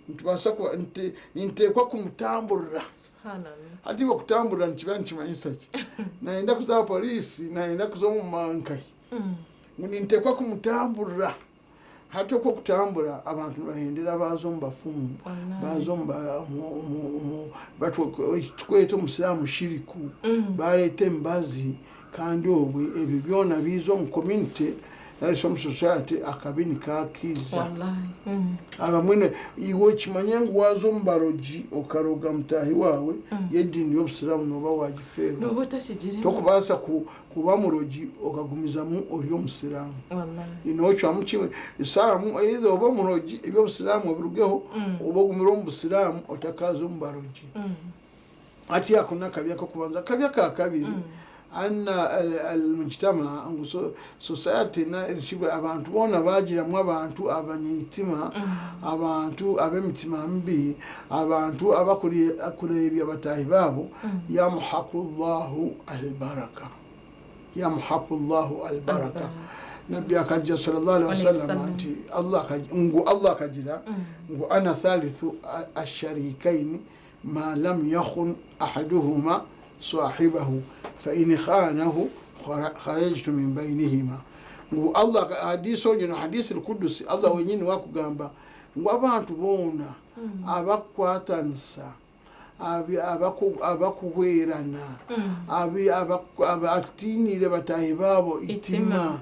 S1: nitubaasa kuba, ninteekwa kumutamburira.
S2: Subhanallah.
S1: Hati iwe kutamburira nikiba nikimanyisa ki? Nayenda kuza aha polisi, nayenda kuza omu mankahi. Ngu ninteekwa kumutamburira. Hati okwo okutambura abantu nibahendera baaza omu bafumu, baaza omu ba-, omu-, omu-, omu-, batwe-, tukweta omusiraamu shiriku, bareeta emibazi, kandi obwe ebyo byona biiza omu community nari shi omu society, akabi nikakiiza.
S2: Wallahi.
S1: Abamwe iwe okimanye ngu waaza omu barogi okaroga mutaahi waawe, y'ediini y'obusiraamu nooba waagifeerwa.
S2: Nooba otakigiremu.
S1: Tokubaasa kuba murogi okagumizamu ori omusiraamu.
S2: Wallahi.
S1: Noocwamu kimwe, saramu either obe omurogi eby'obusiraamu obirugeho, oba ogumire omu busiraamu otakaaza omu barogi. Hati ako n'akabi ak'okubanza. Akabi aka kabiri, anna al-mujtama, ngu society na erishibwe abantu boona bagiramu abantu abanyitima, abantu ab'emitima mibi, abantu abakureebya bataahi baabo, yamuhaqullahu albaraka. Yamuhaqullahu albaraka. Nabbi akajja sallallahu alaihi wasallam nti Allah ngu Allah akagira ngu ana thalithu asharikaini ma lam yakhun ahaduhuma sahibahu fa in khanahu kharajtu min bainihima. Ngu Allah hadisi onyo na hadisi al-Qudusi, Allah wenyini wakugamba ngu abantu boona abakwatanisa, abakuhwerana, abatinire batahi babo itima.
S2: Itima.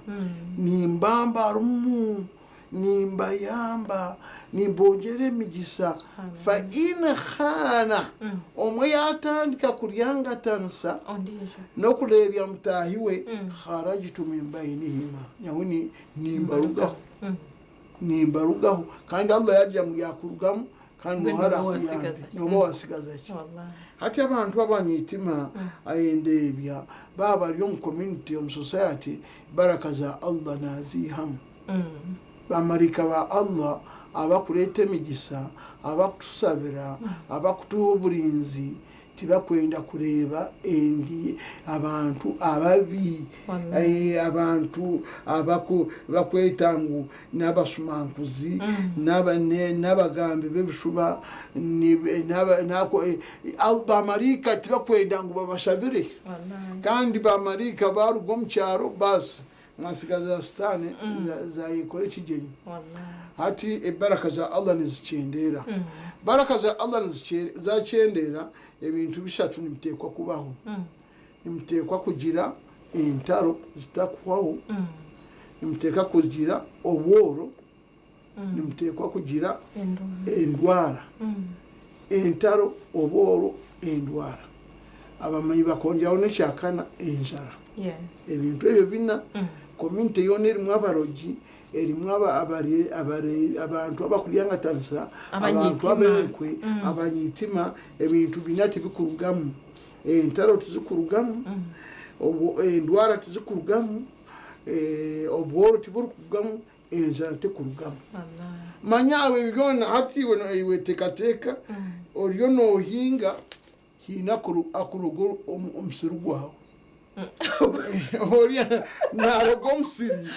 S1: Nimbamba rumu, nimbayamba, nimbongera emigisa. Fa in khana, omwe yatandika kuryangatanisa
S2: Ondijo.
S1: n'okureebya mutaahi we, kharajtu min bainihima, nyawe nimbarugaho. Nimbarugaho. Kandi Allah yajja ngu yakurugamu, kandi
S2: Mbwenu
S1: nohara
S2: noba
S1: akuyambe.
S2: wasigaza ki?
S1: Noba wasigaza ki?
S2: Wallahi.
S1: Hati abantu abanyitima ayendeebya baba bari omu community, omu society, baraka za Allah naziihamu. Bamarika ba Allah abakureeta emigisa, abakutusabira, abakutuha oburinzi, tibakwenda kureeba endi abantu ababi,
S2: Wallahi.
S1: abantu bakweta ngu n'abasumankuzi, n'abagambi b'ebishuba, bamarika tibakwenda ngu babashabire.
S2: Wallahi.
S1: Kandi bamarika baruga omu kyaro, basi mwasigaza sitaane zayekora ekigyenyi.
S2: Wallahi.
S1: Hati ebaraka za Allah nizikyendera. Baraka za Allah zakyendera, ebintu bishatu nibiteekwa kubaho. Nimuteekwa kugira entaro zitakuhwaho, nimuteekwa kugira obworo, Nimuteekwa kugira endwara. Entaro, obworo, endwara. Abamanyi bakongyeraho n'ekyakana, enjara. Ebintu ebyo bina, community yoona erimu abarogi, erimu abantu abakuryangatanisa, abantu ab'enkwe, abanyitima, ebintu bina tibikurugamu. Entaro tizikurugamu, endwara tizikurugamu, obworo tiburikurugamu, enjara tekurugamu. Manya ebyo byona hati iwe teekateeka oriyo noohinga haine akuroga omusiri gwawe. Oriya naaroga omusiri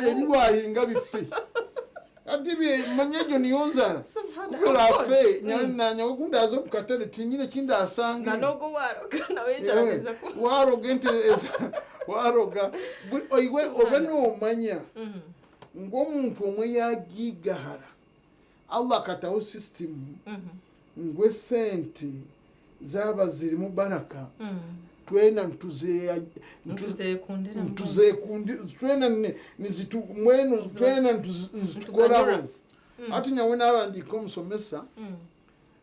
S1: ebi waahinga bife. Hati manya egyo niyo nzara. Ku biraafe naanye ku ndaaze omu katare tinyine ki ndaasangeyo. Waaroga ente waaroga iwe obe noomanya ngu omuntu omwe yaagiigahara Allah akataho sisitimu ngu esente zaaba zirimu baraka twena twena nizitukoraho. Hati nyowe naaba ndi nk'omushomesa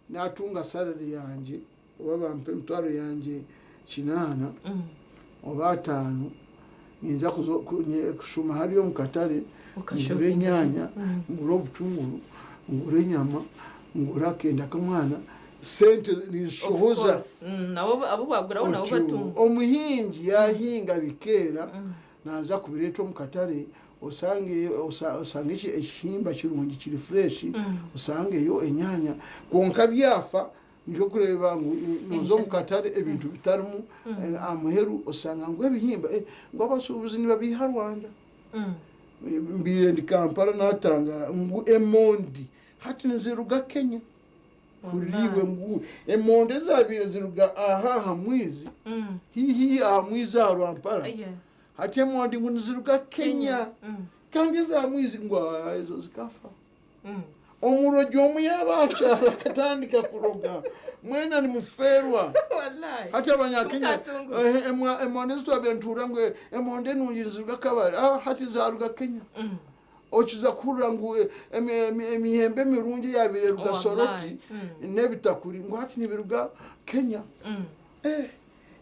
S1: naatunga salary yangye oba bampa emitwaro yangye kinaana oba ataano, ninza kushuma hariya omu katare ngure enyaanya, ngure obutunguru, ngure enyama, ngure akenda k'omwana, sente ninzishohoza. Omuhingi yaahinga bikeera, naaza kubireeta omu katare osange osange ekihimba kirungi kiri fresh, osangeyo enyaanya. Kwonka byafa nikyo orikureeba ngu nooza omu katare ebintu bitarimu, aha muheru osanga ngu ebihimba ngu abashuubuzi nibabiiha Rwanda. Mbaire ndi Kampala naatangara ngu emondi hati niziruga Kenya. Hurira iwe ngu emondi ezaabaire ziruga aha aha mwizi, haihi aha mwizi aha Rwampara, hati emondi ngu niziruga Kenya. Kandi eza mwizi ngu ezo zikafa. Omurogi omwe yaaba aha kyaro akatandika kuroga, mwena nimufeerwa. Hati Abanyakenya emondi ezi twabaire nituhurira ngu emondi enungi niziruga Kabale, hati zaaruga Kenya. Okiza kuhurira ngu emiyembe emirungi eyaabaire eruga Soroti n'ebitakuri ngu hati nibiruga Kenya.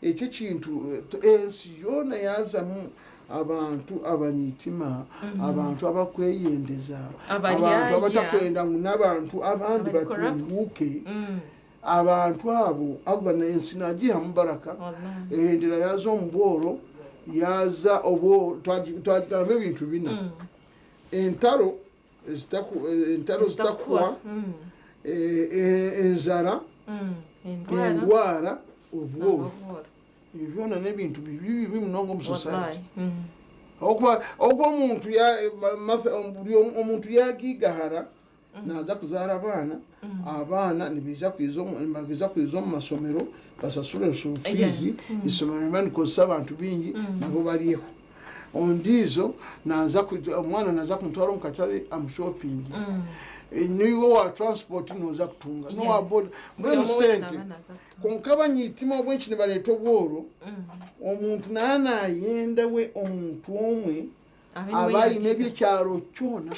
S1: Ekyo ekintu ensi yoona yaazamu abantu abanyitima, abantu abakweyendeza, abantu abatakwenda ngu n'abantu abandi batunguuke. Abantu abo Allah ensi naagiihamu baraka, ehendera yaaza omu bworo, yaaza obworo, twagamba ebintu bina, entaro entaro zitakuhwa, enjara, endwara, obworo. Ebyo byona n'ebintu bibi bibi munonga omu society. Ahabw'okuba omuntu buri omuntu yaagiigahara naaza kuzaara abaana, abaana nibaija nibaija kwija omu mashomero bashashure school fees, eishomero niriba nirikozesa abantu baingi nabo baryeho. Ondiijo naaza omwana naaza kumutwara omu katare amushopingire. Naiwe owa transport nooza kutunga, n'owa boda, mbwenu sente. Kwonka abanyitima ahabw'enki nibareeta obworo, omuntu naaba naayenda we omuntu omwe abe aine eby'ekyaro kyona.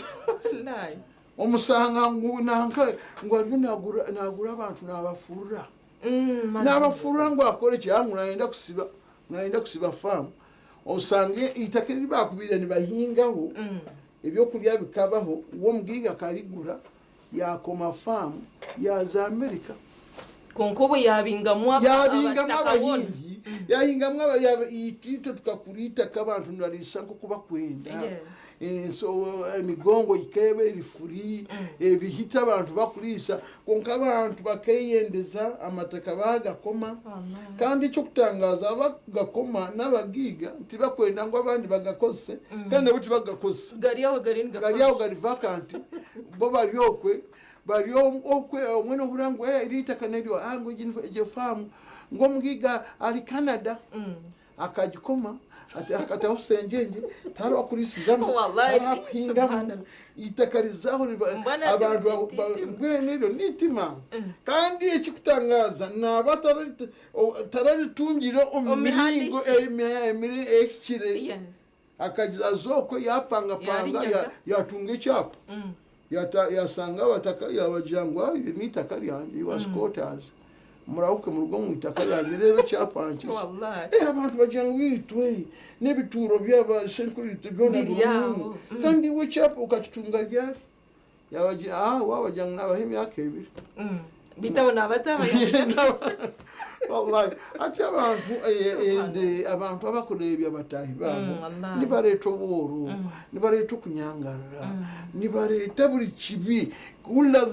S1: Omushanga ngu nanka ngu ariyo nagura abantu nabafurura. Nabafurura ngu akore ki? Ngu nayenda kusiba, nayenda kusiba faamu. Osange eitaka eri bakubaire nibahingaho ebyokurya bikabaho, we omugaiga akarigura yakoma faamu yaza Amerika.
S2: Kwonka obwo yabingamu
S1: Yabingamu
S2: abataka boona.
S1: abahingi, yahingamu itwe tukakura eitaka abantu nibariisa nk'oku bakwenda. So emigongo ikeeba eri free, ebihita abantu bakuriisa, kwonka abantu bakeyendeza amataka bagakoma. Kandi eky'okutangaaza abakugakoma n'abagaiga tibakwenda ngu abandi bagakozese, kandi nabo tibagakozesa.
S2: Gari aho gari nigakora.
S1: Gari aho gari vacant, bo bari okwe, bari okwe omwe nohurira ngu eri eitaka neryo, ngu egyo faamu, ngu omugaiga ari Canada. Akagikoma, akataho sengyengye, tihariho akurisizamu,
S2: Wallahi,
S1: tihariho akuhingamu,
S2: subhanallah.
S1: eitaka rizaho riba,
S2: Mbona ati
S1: abantu
S2: titima.
S1: mbwenu eryo n'itima. Kandi ekikutangaaza naaba tararitungire omu
S2: Omu mihanda
S1: miringo
S2: ehikire.
S1: ehikire. Akaza okwe yapangapanga yatunga ekyapa, yasanga abataka, yabagira ngu, "Ah, iri n'itaka ryangye, you are squatters, murahuke muruge omu itaka ryangye, reeba ekyapa nkiki."
S2: Wallahi.
S1: Abantu bagira ngu itwe n'ebituuro by'abasenkuru itwe byona
S2: Biri
S1: birimu.
S2: aho.
S1: Kandi iwe ekyapa ukakitunga ryari? Yabagira, ah, wabagira ngu nabaha emyaka 2.
S2: Bitabo nabataba.
S1: Wallahi, ati abantu ende abantu abakureebya bataahi baabo
S2: Wallahi.
S1: nibareeta obworo, nibareeta okunyangarara, nibareeta buri kibi. Kula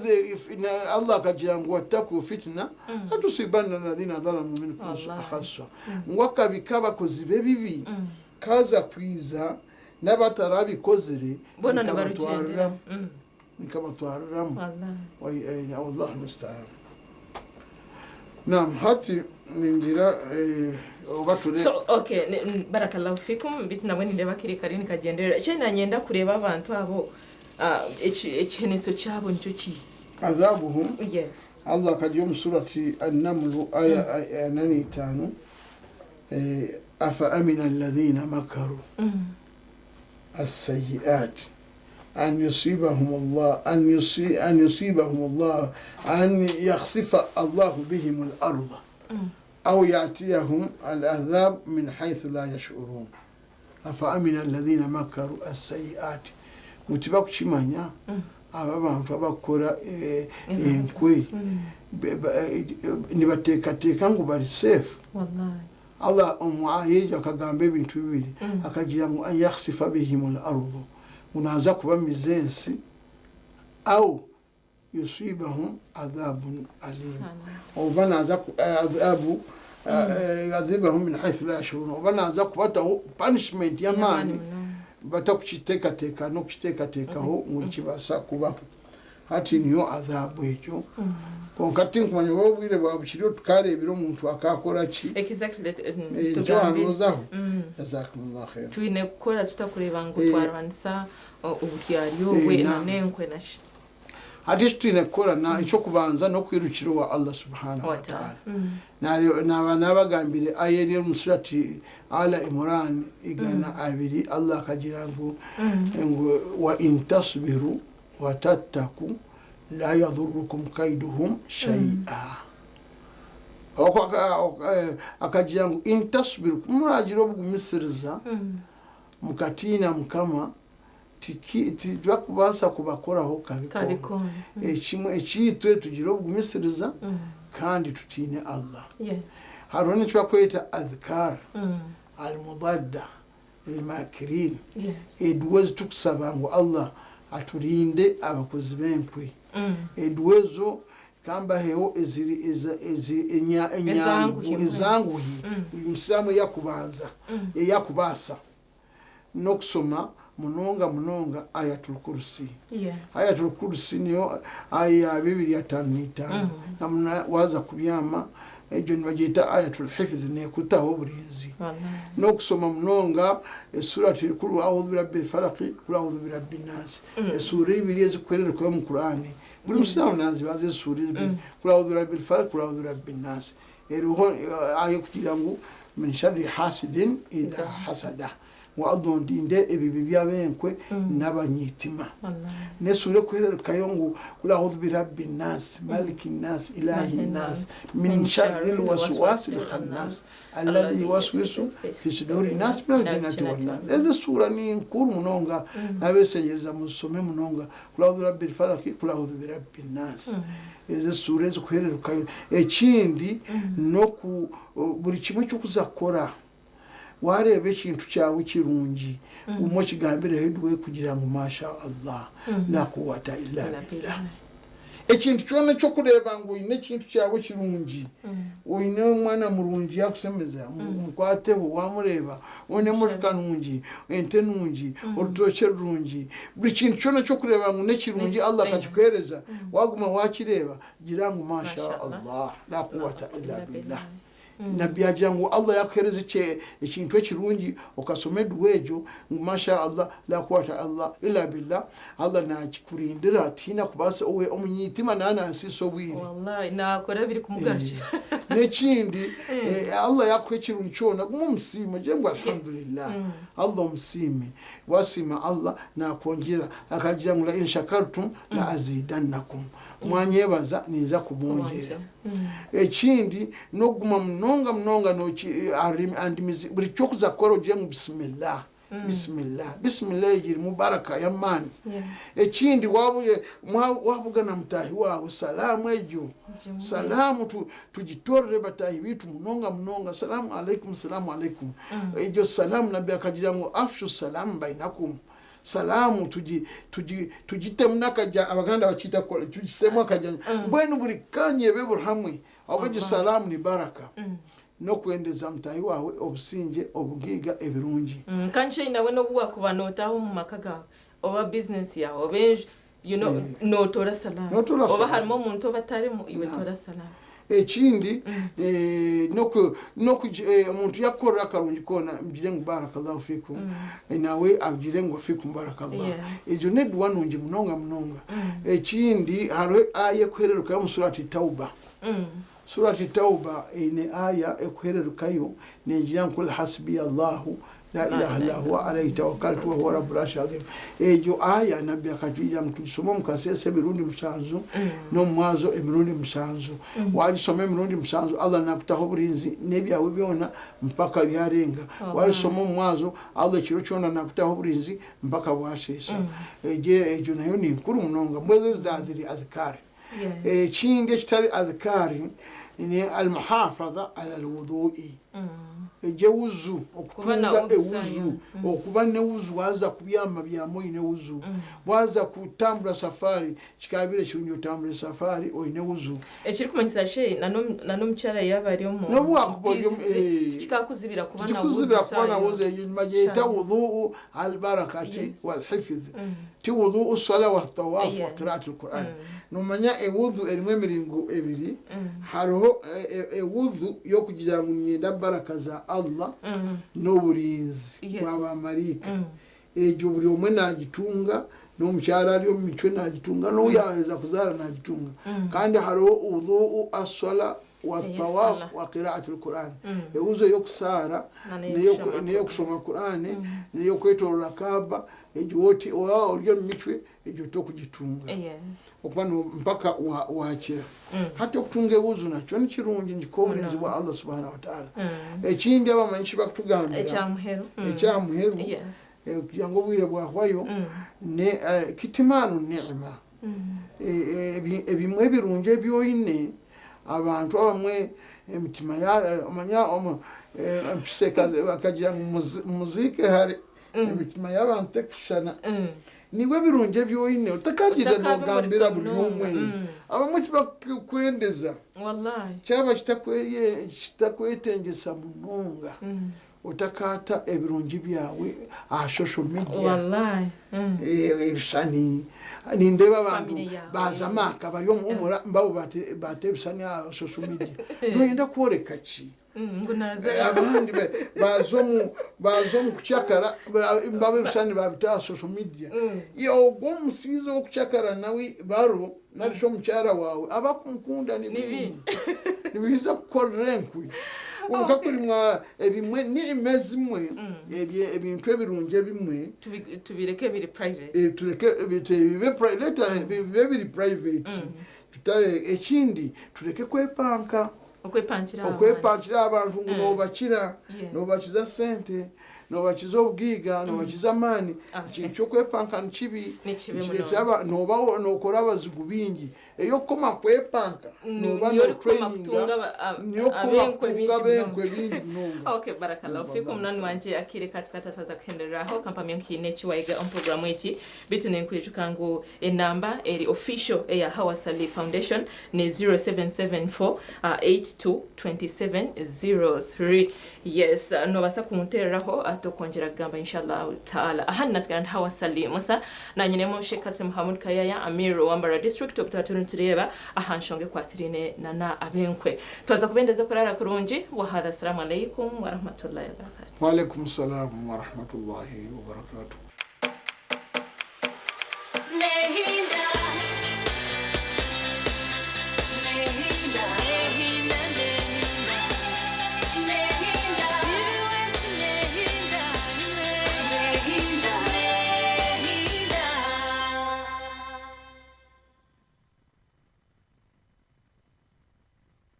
S1: Allah akagira ngu wattaku fitna la tusibanna alladhina dhalamu minkum
S2: Wallahi.
S1: khassa, ngu akabi k'abakozi b'ebibi kaza kwiza n'abatarabikozire
S2: Bona nibarugendera.
S1: nikabatwariramu nikabatwariramu.
S2: Wallahi.
S1: Allah musta'an. Naam, hati ningira oba ture
S2: So okay, barakallahu fikum. Bitu nabwe nindeba kiri kari nikagenderera icyo nanyenda kureba abantu abo, ekiheneso kyabo nicyo ki?
S1: Adhabuhum.
S2: Yes.
S1: Allah akagira omu surati Annamlu aya 85, afa amina alladhina makaru السيئات أن يصيبهم الله أن يصيبهم الله أن يخسف الله بهم الأرض أو يأتيهم العذاب من حيث لا يشعرون. أفأمن الذين مكروا السيئات, mutibakukimanya aba bantu abakora enkwe nibateekateeka ngu bari safe?
S2: Wallahi.
S1: Allah omu aya egyo akagamba ebintu bibiri. Akagira ngu an yakhsifa bihim lardu, ngu naza kubamiza ensi, au yusibahum adhabun alim, oba naza adhabu adhibahum min haithu la yashurun, oba naza kubataho punishment y'amaani batakukiteekateeka n'okukiteekateekaho ngu nikibaasa kubaho. Hati niyo adhabu egyo. Konka tinkumanya oba obwire bwa bukiriho tukareebera omuntu akakora ki.
S2: Exactly.
S1: Nikyo
S2: Tugambire.
S1: wanuuzaho. Jazakumullah khair.
S2: Twine kukora tutakureba ngu twarwanisa oburyaryo obwe n'enkwe naki.
S1: Hati eki twine kukora na ekyokubanza n'okwirukira owa Allah subhanahu wa
S2: Wataala.
S1: Taala. Naba nabagambire aya eri omu surati Ala Imran 120. Allah akagira ngu wa in tasbiru wa tattaku la yadhurukum kaiduhum shay'a. Akagira ngu in tasbiru, muragira obugumisiriza mukatiina Mukama, tibakubaasa kubakoraho kabi
S2: Kabi
S1: koona.
S2: koona.
S1: Ekimwe ekiitwe tugire obugumisiriza kandi tutiine Allah. Hariho nekibakweta adhkar almudadda lilmakirin, eduwa ezitukusaba ngu Allah aturinde abakozi b'enkwe. Eduwa ezo kambaheho eziri enyangu,
S2: Ezanguhi.
S1: Ezanguhi buli musiraamu eyakubanza eyakubaasa n'okusoma munonga munonga Ayatul Kursi. Ayatul Kursi niyo aya 255. Namuna waza kubyama, egyo nibagyeta ayatul hifdh, nekutaho oburinzi.
S2: Wallahi.
S1: N'okusoma munonga esurati kul audhu birabbi falaki, kul audhu birabbi nasi, esuura ibiri ezikwererekayo mu Qurani. Buli musiraamu nazibaza esuura ibiri, kul audhu birabbi falaki, kul audhu birabbi nasi. Eriho aya kugira ngu min sharri hasidin idha hasada, ngu Allah ondinde ebibi by'abenkwe n'abanyitima.
S2: Wallahi.
S1: Nesuura ekwererekayo ngu kul audhu birabbi nasi, maliki nasi, ilahi nasi, min sharri lwaswasi lkhannas alladhi yuwaswisu fi suduri nasi min aljinnati wannas. Ezo suura ni nkuru munonga, nabesengereza musome munonga kul audhu birabbi lfalaki, kul audhu birabbi nasi, ezo suura ezikuhererukayo. Ekindi noku buri kimwe kyokuza kukora, wareeba ekintu kyawe kirungi, umwe okigambireho eduwe kugira ngu masha Allah la quwata illa billah. Ekintu kyona kyokureeba ngu oine ekintu kyawe kirungi, oine omwana murungi yakusemeza, mukwateho wamureeba, oine emotoka nungi, ente nungi, orutookye rurungi, buri kintu kyona kyokureeba ngu nekirungi Allah akakikuhereza, waguma wakireeba, gira ngu masha
S2: Masha Allah.
S1: Allah la quwata illa billah. Nabbi agira ngu Allah yakuhereza ekintu ekirungi okasoma eduwa egyo ngu masha Allah la quwata Allah illa billah, Allah nakikurindira tihaine akubaasa owe omunyitima nanansiisa obwire.
S2: Wallahi nakora ebirikumugarukira.
S1: N'ekindi Allah yakuha ekirungi kyona guma omusiime ogire ngu alhamdulillah. Allah omusiime wasiima Allah nakwongyera akagira ngu la in shakartum la azidannakum, mwanyebaza ninza kubongyera. Ekindi n'okuguma munonga munonga andimizi buri kyokuza kukora ogire ngu bisimillah bisimillah bisimillah, egyo erimu baraka y'amaani. Ekindi wabugana mutahi wawe salaamu egyo salaamu tugitorere batahi bitu munonga munonga, salaamu alaikum, salaamu alaikum. Egyo salaamu nabbi akagira ngu afshu salaamu bainakum, salaamu tugitemu n'akaja abaganda bakiyita tugisemu akajanja mbwenu buri kanya ebe buri hamwe ahubwo egyo salaamu ni baraka n'okwendeza mutahi wawe obusingye obugiiga ebirungi.
S2: Kandi shei nawe n'obu wakuba nootaha omu maka gaawe oba bizinesi yaawe oba enju nootora salaamu.
S1: Nootora
S2: Oba
S1: salaamu.
S2: harimu omuntu oba atarimu, iwe tora salaamu.
S1: Ekindi omuntu yakukorera akarungi koona mugire ngu barakallahu fikum, nawe agire ngu fikum barakallah. Egyo n'eduwa nungi munonga munonga. Ekindi hariho aya ekuhererukayo omu surati Tauba. Surati Tauba eine aya ekuhererukayo negira ngu kul hasbiya Allahu la ilaha illa huwa alayhi tawakkaltu wa huwa rabbul arshil azim. Egyo aya nabbi akatwija ngu tugisome omu kaseesa emirundi 7 n'omumwazo emirundi 7. Wagisoma emirundi 7 Allah nakutaho oburinzi n'ebyawe byona mpaka byarenga. Wagisoma omumwazo Allah ekiro kyona nakutaho oburinzi mpaka bwasheesa. Egyo nayo ni nkuru munonga mbwenu zaziri azikari. Ekindi ekitari azikari ni almuhafadha ala alwudui, egyo wuzu okutunga ewuzu okuba newuzu waza kubyama byama oyine wuzu, waza kutambura safari kikabire kirungi otambura safari oyine wuzu.
S2: Ekirikumanyisa shei na n'omukyala yaaba ari omu
S1: N'obu wakuba ori
S2: busy, tikikakuzibira kuba na
S1: tikikuzibira kuba na
S2: wuzu
S1: wuzu. Enyuma gyeta wuduu albarakati walhifidh, ti wuduu sala watawafu wa qiraati alquran. Nomanya ewudhu erimu emiringo ebiri, hariho ewudhu y'okugira ngu nyenda baraka za Allah n'oburinzi bw'abamarika, egyo buri omwe nagitunga, n'omukyala ari omu micwe nagitunga, n'oyaheza kuzaara nagitunga. Kandi hariho wuduu aswala watawaf
S2: Ey'eswala.
S1: wa qiraati alquran, ewuzu ey'okusaara
S2: Na n'ey'okushoma.
S1: N'eyokusoma Qur'ani n'eyokwetorora Kaaba, egyo oti oba ori omu micwe egyo tokugitunga okuba mpaka wakira. Hati okutunga ewuzu nakyo nikirungi nikiko oburinzi bwa Allah subhanahu wataala. Ekindi abamanyi kibakutugambira
S2: Ekyamuheru.
S1: Ekyamuheru kugira ngu obwire bwahwayo ne kitimaanu ni'ma. Ebimwe ebirungi ebyoine abantu abamwe emitima ya omanya empisa bakagira ngu muzike hari emitima y'abantu tekushushana. Niwe ebirungi ebyoine otakagira nogambira buri omwe. Abamwe tibakwendeza.
S2: Wallahi.
S1: Kyaba kitakwetengesa munonga otakata ebirungi byawe aha social media.
S2: Wallahi.
S1: Ebisani nindeba abantu
S2: Family yawe.
S1: baza Maka bari omuhumura mbabo bate ebisani aha social media, noyenda kworeka ki?
S2: Ngu naza.
S1: Abandi baza omu kucyakara mbabo ebisani babita aha social media. Ogwo omusiizi wokucyakara nawe baro narisha omukyara wawe abakumukunda ni bingi nibiza kukorera enkwi konka kurimwa ebimwe niime zimwe ebintu ebirungi ebimwe
S2: Tubireke biri private.
S1: Tureke bibe leta bibe biri private. Tutabe ekindi tureke kwepanka.
S2: Okwepankira abantu.
S1: Okwepankira abantu ngu nobakira nobakiza sente, nobakiza obugiiga, nobakiza amaani. Ekintu kyokwepanka nikibi.
S2: Ni kibi
S1: Nikireetera
S2: munonga.
S1: noba nokora abazigu bingi eyokukoma kwepanka noba
S2: Niyo orikukoma
S1: notraininga
S2: kutunga
S1: niyo kukoma
S2: abenkwe
S1: kutunga
S2: bingi
S1: abenkwe bingi munonga.
S2: Okay, barakallahu fikum munani wanje akire katukatataza kuhendereraho kampamya nkiine ekiwaiga omu programu eki bitu ninkwijuka ngu enamba eri official eya Hawa Sali Foundation ni 0774 822703. Yes, nobasa kuntereraho. Tokwongyera kugamba inshallah taala. Aha nasigara ndi Hawa Sali Musa na nyinemu Sheikh Kasim Hamud Kayaya Amir wa Mbarara District obu twaba turi nitureeba aha nshonga ekwatiraine na na ab'enkwe. Twaza kubendeza okuraara kurungi. Wa hadha Assalamu alaikum wa rahmatullahi wa barakatuh.
S1: Wa alaikum salam wa rahmatullahi wa barakatuh.
S3: Nehinda. Nehinda. Nehinda, nehinda. Nehinda. Nehinda. Nehinda. Nehinda.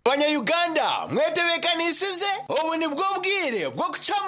S9: Banya-Uganda mwetebeekanisize? Obu nibwo bwire bw'okucwamu.